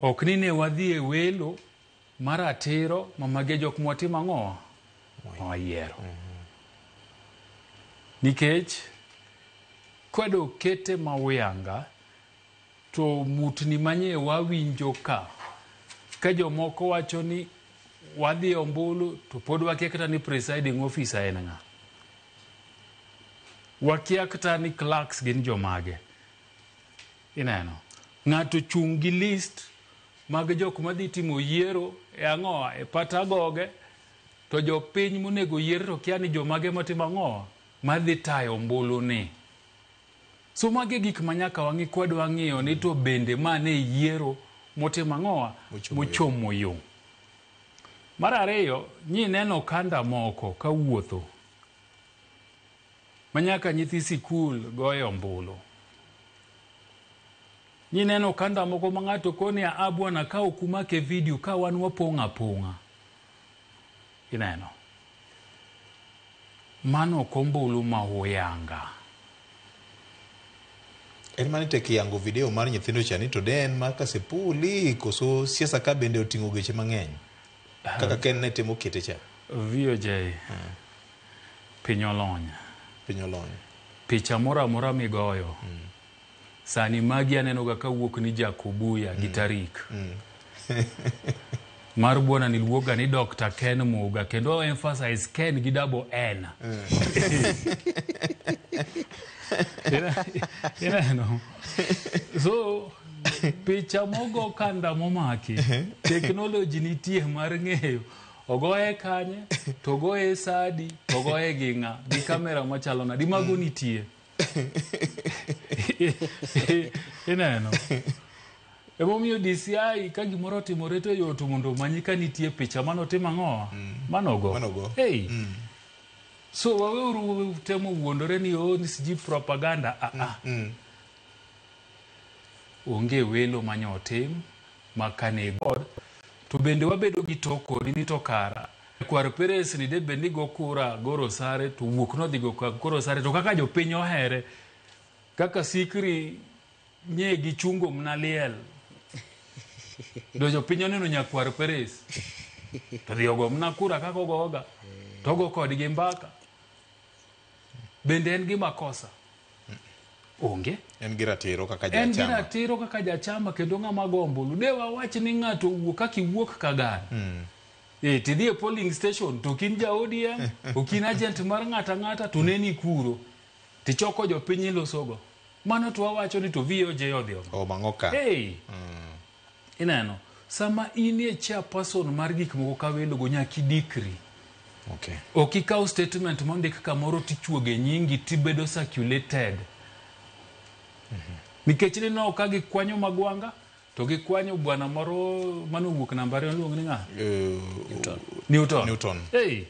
Ok ni ne wadhi e welo ma ratiro ma magi e jok mwatimo ang'owa? Ma wayiero. Nikech kwedo kete ma uyanga to mutni manye wawinjo ka ka jomoko wacho ni wadhi e ombulu to pod wakia kata ni presiding officer en ng'a. Wakia kata ni clerks gin jomage. Ineno? Ng'ato chung' gi list mag jok madhi timo yiero e ang'owa e pat agoge to jopiny monego yier to kia ni jomage matimo ang'owa madhi tayo ombulu ni. So magi e gik ma nyaka wang'i kwadwa ng'iyo ni to bende ma ne yiero motimo ang'owa mochomo yo. Mar ariyo, nyineno okanda moko kawuotho ma nyaka nyithi sikul goye ombulu. Nyineno okanda moko ma ng'ato koni a bwana ka ok umake video ka wan wapong' apong'a. Ineno? Mano ok ombulu ma huyanga. En mani tek yango video mar nyithindo cha ni to de en mar Kasipuli koso siasa ka bende oting'o geche mang'eny kaka Ken ne temo kete cha. VOJ. Piny olony. Piny olony. Picha moro amora migoyo. Sani magi aneno ga kawuok ni Jakobuya gi tarik. Mar bwana niluoga ni Dr. Ken Muga kendo emphasize Ken gi double N. Ineno? So picha mogo kanda momaki technology nitie mar ng'eyo ogoye kanye to ogoye sadi to ogoye gi ng'a gi kamera machalo nadi mago nitie. Ineno? Emomiyo DCI ka gimoro otimore to yot mondo omanyi ka nitie picha manotimo ang'owa? Manogo. Manogo. Hey. So waweuru temo wuondore ni oh, ni sijui propaganda. Ah, ah. Onge welo manyo otim ma kane god to bende wabedo gi tok kodi ni to kara Kwar Peres ni de bed ni go kura go Rosare to wuok nodhi go go Rosare to kaka jopiny ohere kaka sikri nye gichungo mna liel do jopiny oneno nyakwar Peres to dhi ogo mna kura kaka ogoga to ogo kodgi mbaka bende en gi makosa onge En gi ratiro kaka en gi jachama. ratiro kaka jachama kendo ng'ama go ombulu de wawach ni ng'ato owuok kaka iwuok kagana Eh, tidhi e polling station to ok in ja ODM ok in agent mar ng'ata ng'ata to neni kuro tichoko jopiny ilosogo mano to wawacho ni to VOJ odhi omo Oh, mang'o ka. Hey. Ineno, sama inie chairperson mar gik moko ka welogo nyaka idikri. Okay. Ok ikaw statement mondik kamoro tichuoge nyingi tibedo circulated. Nikech nineno ka gikwanyo Magwanga to gikwanyo bwana moro mane owuok namba ariyo iluongo ni ng'a? Newton. Newton. Newton. Hey.